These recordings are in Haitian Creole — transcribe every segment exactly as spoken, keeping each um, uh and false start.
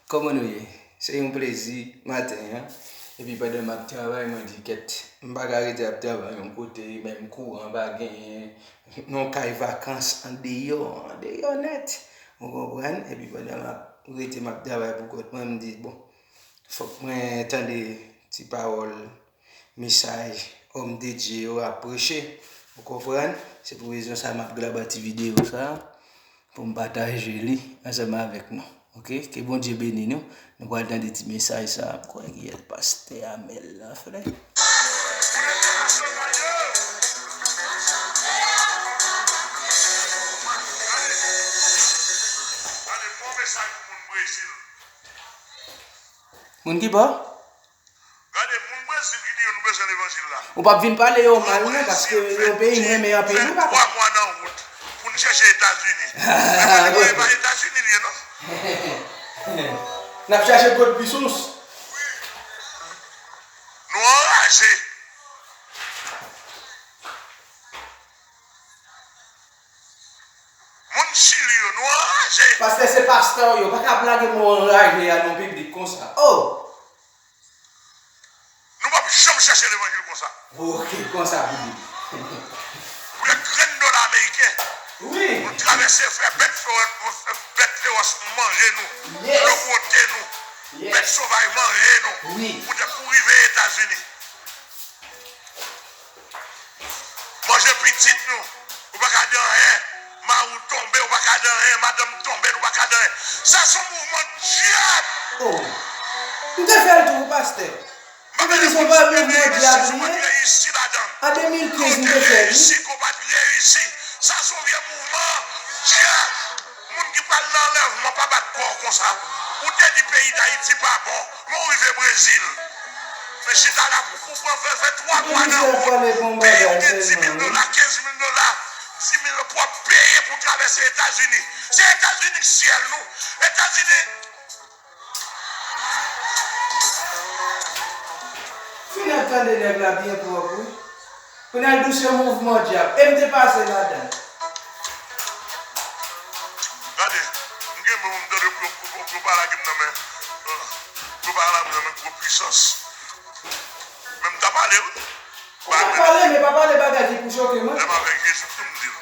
Kòman nou ye? Se yon plezi maten an. Epi pandan m ap travay, mwen di, "Kèt, m pa ka rete ap travay yon kote, menm kouran pa genyen, yon kay vakans andeyò, andeyò nèt." Ou konprann? Epi pandan m ap rete, m ap travay pou kont mwen, m di, "Bon, fòk mwen tande ti pawòl, mesaj òm de Dye yo ap preche." Ou konprann? Se pou rezon sa a m ap graba ti videyo sa a pou m pataje li ansanm avèk nou. Oke? Ke Bondye beni nou. Nou pral tande ti mesaj sa a. M kwè gen pastè Amèl la, frè. Moun ki bò? Gade, moun Brezil ki di yo nou bezwen levanjil la. Ou p ap vin pale yo mal, non, paske yon peyi m renmen anpil, wi, papa. Twa mwa nan wout pou n chèche Etazini. Levanjil pa Etazini li ye, non. N ap chache God puissance. Nou anraje. Moun Chili yo, nou anraje. Pastè, se pastè w ye, ou pa ka ap lage mo anraje a nan piblik konsa. Oh! Nou p ap janm chèche levanjil konsa. Oke, konsa pou di. Pou de grenn dola ameriken, wi, nou travèse fè bèt fewòs, bèt fewòs manje nou, lobote nou, bèt sovaj manje nou, poutèt pou rive Etazini. Manje pitit nou, ou pa ka di anyen. Mari w tonbe, ou pa ka di anyen. Madanm tonbe, nou pa ka di anyen. Sa se yon mouvman dyab. Oh. M te fè l tou, wi, pastè. M te di se yon mouvman dyab li ye. An de mil kenz, m te fè l, wi. Sa se yon vye mouvman dyab. Moun ki pral nan anlèvman pa bat kò w konsa. Ou te di peyi Dayiti pa bon, men w rive Brezil. Men chita la pou, pou, pou fè, fè twa mwa nan wout. Peyi w gen dis mil dola, kenz mil dola, dis mil pou w ap peye pou w travèse Etazini. Se Etazini k syèl nou. Etazini. Fin ap tande nèg la byen pwòp, wi. Kounye a l di w se mouvman dyab. E m te pase ladan l. Gade, m gen bon, m tande pou yo, pou yo, pou yo pale ak m nan men, euh, pou yo pale ak m nan men gwo pwisans. Men m ta pale, wi. Ou ta pale, men pa pale bagay ki pou choke mwen. Lè m avèk Jezi, tou m di l.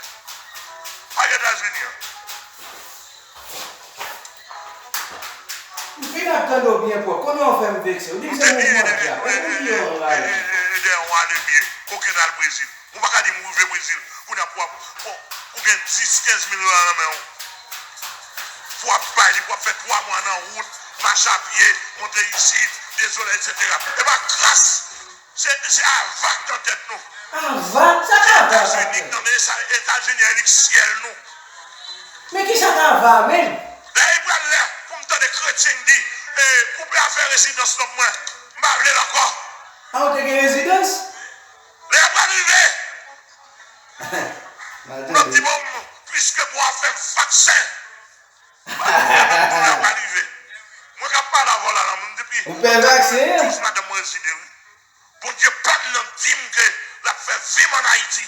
Pa Etazini an. M fin ap tande w byen pwòp. Kounye a w fè m vekse. Ou di m se mouvman dyab. Ou di yo anraje. E dèyè yon ane m ye. Kokenn al Brezil. Ou pa ka di m rive Brezil. Kounye a pou w ap, pou, pou gen dis, kenz mil dola nan men w. Pou w ap bay li, pou w ap fè twa mwa nan wout, mache a pye, monte isit, dezole, etsetera. E pa gras. Se, se ava k nan tèt nou. Ava? Sa k ava k nan tèt? Etazini k nan, men sa, Etazini an, li k syèl nou. Men kisa k ava a menm? Lè e pral lè pou m tande kretyen k di, eh, koupe afè rezidans non mwen, m pa vle l ankò. A, ou te gen rezidans? Lè a pral rive. Pou l ap di, bon, piske pou w ap fè vaksen. Lè a pral rive. Mwen k ap pale avè w la, la, mwen depi douz madanm mwen rezide, wi. Bondye pa m nan di m ke l ap fè vi m ann Ayiti.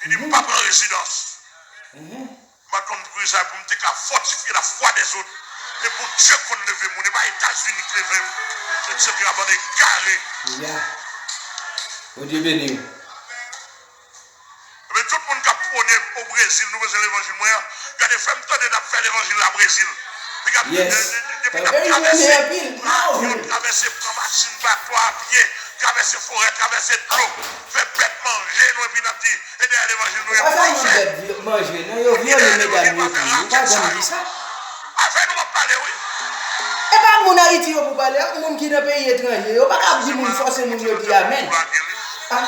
Li di m pa pran rezidans. M pa t konn priye sa pou m te ka fòtifye lafwa dèzòt. E Bondye konn leve moun, e pa Etazini k leve m, etsetera. Bann egare. Bondye beni w. Ebyen, tout moun k ap pwone o Brezil, nou bezwen levanjil mwen an. Gade, fè m tande n ap fè levanjil la Brezil. Piga de, de, de, depi n ap travèse avyon, travèse, pran machin, bato a pye, travèse forè, travèse dlo, fè bèt manje nou, epi n ap di, e dèyè levanjil nou ye pou nou fè. Bèt manje, non, yo vyole medam yo tou. Ou pa janm di sa. Afè nou ap pale, wi. E pa moun Ayiti yo pou pale, ak moun ki nan peyi etranje. Yo pa ka ap di moun, fòse moun yo di amèn. Ah.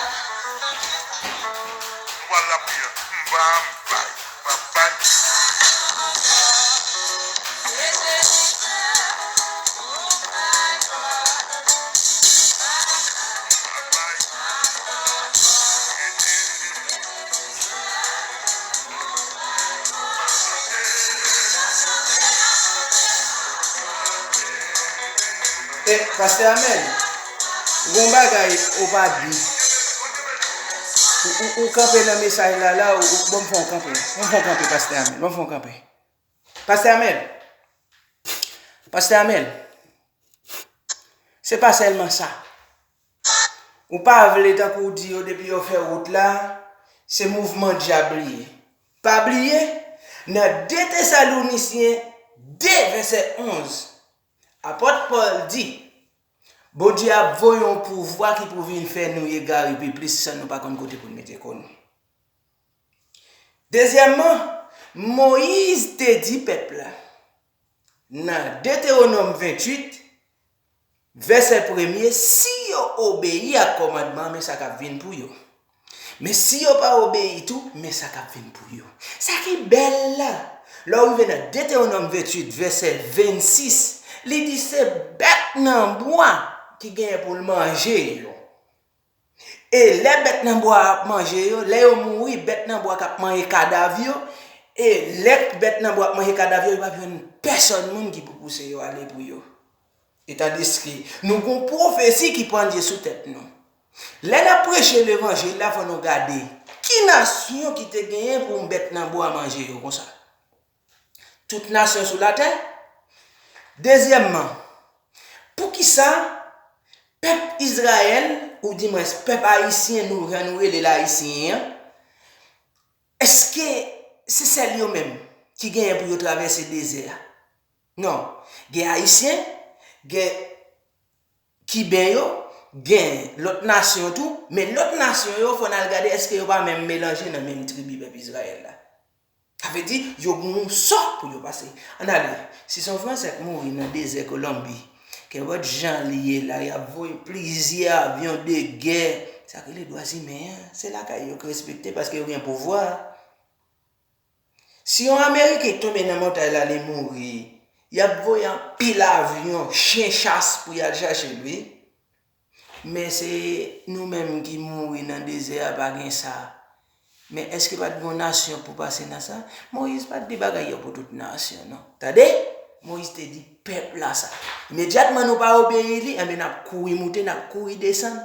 Nou pral lapriyè. M pa, m bay, m pa bay. E, Pastè Amèl, gon bagay ou pa di. Ou, ou, ou kanpe nan mesaj la, la, ou, ou, ban m fè w kanpe. Ban m fè w kanpe, Pastè Amèl. Ban m fè w kanpe. Pastè Amèl. Pastè Amèl, se pa sèlman sa. Ou pa vle tankou w di yo depi yo fè wout la, se mouvman dyab li ye. Pa bliye, nan de Tesalonisyen de vèsè onz, apot Pòl di, Bondye ap voye yon pouvwa ki pou vin fè nou egare pi plis san nou pa konn kote pou n mete kò nou. Dezyèmman, Moyiz te di pèp la, nan Detewonòm venntuit, vèsè premye, si yo obeyi ak kòmandman, men sa k ap vin pou yo. Men si yo pa obeyi tou, men sa k ap vin pou yo. Sa ki bèl la, lè w rive nan Detewonòm venntuit, vèsè vennsis, li di se bèt nan bwa ki genyen pou l manje yo. E lè bèt nan bwa a ap manje yo, lè yo mouri, bèt nan bwa k ap manje kadav yo, e lè bèt nan bwa ap manje kadav yo, yo p ap jwenn pèsòn moun ki pou pouse yo ale pou yo. E tandiske nou gon pwofesi ki pandye sou tèt nou. Lè n ap preche levanjil la, fò nou gade ki nasyon ki te genyen pou bèt nan bwa manje yo konsa. Tout nasyon sou latè. Dezyèmman, poukisa pèp Izrayèl, oudimwens pèp ayisyen, nou, jan nou rele l ayisyen an, èske se sèl yo menm ki genyen pou yo travèse dezè a? Non. Gen ayisyen, gen kiben yo, gen lòt nasyon tou, men lòt nasyon yo, fò n al gade èske yo pa menm melanje nan menm tribi pèp Izrayèl la. Sa vle di, yo gen yon sò pou yo pase. Ann ale, si se yon Fransè k mouri nan dezè Kolonbi, kenpòt jan li ye la, y ap voye plizyè avyon de gè, sa k rele dwa imen an, se lakay yo k respekte paske yo gen pouvwa. Si yon Ameriken tonbe nan montay la, li mouri, y ap voye anpil avyon, chen chas pou y al chache l, wi. Men se nou menm ki mouri nan dezè a, pa gen sa. Men èske pa t gen yon nasyon pou pase nan sa? Moyiz pa t di bagay yo pou tout nasyon, non. Tande? Moyiz te di pèp la sa. Imedyatman nou pa obeyi li, enben n ap kouri moute, n ap kouri desann,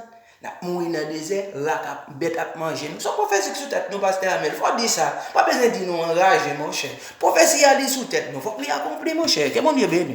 n ap mouri nan dezè, rak ap, bèt ap manje nou. Se yon pwofesi k sou tèt nou, pastè Amèl. Fò w di sa. Pa bezwen di nou anraje, monchè. Pwofesi a li sou tèt nou. Fòk li akonpli, monchè. Ke Bondye beni w.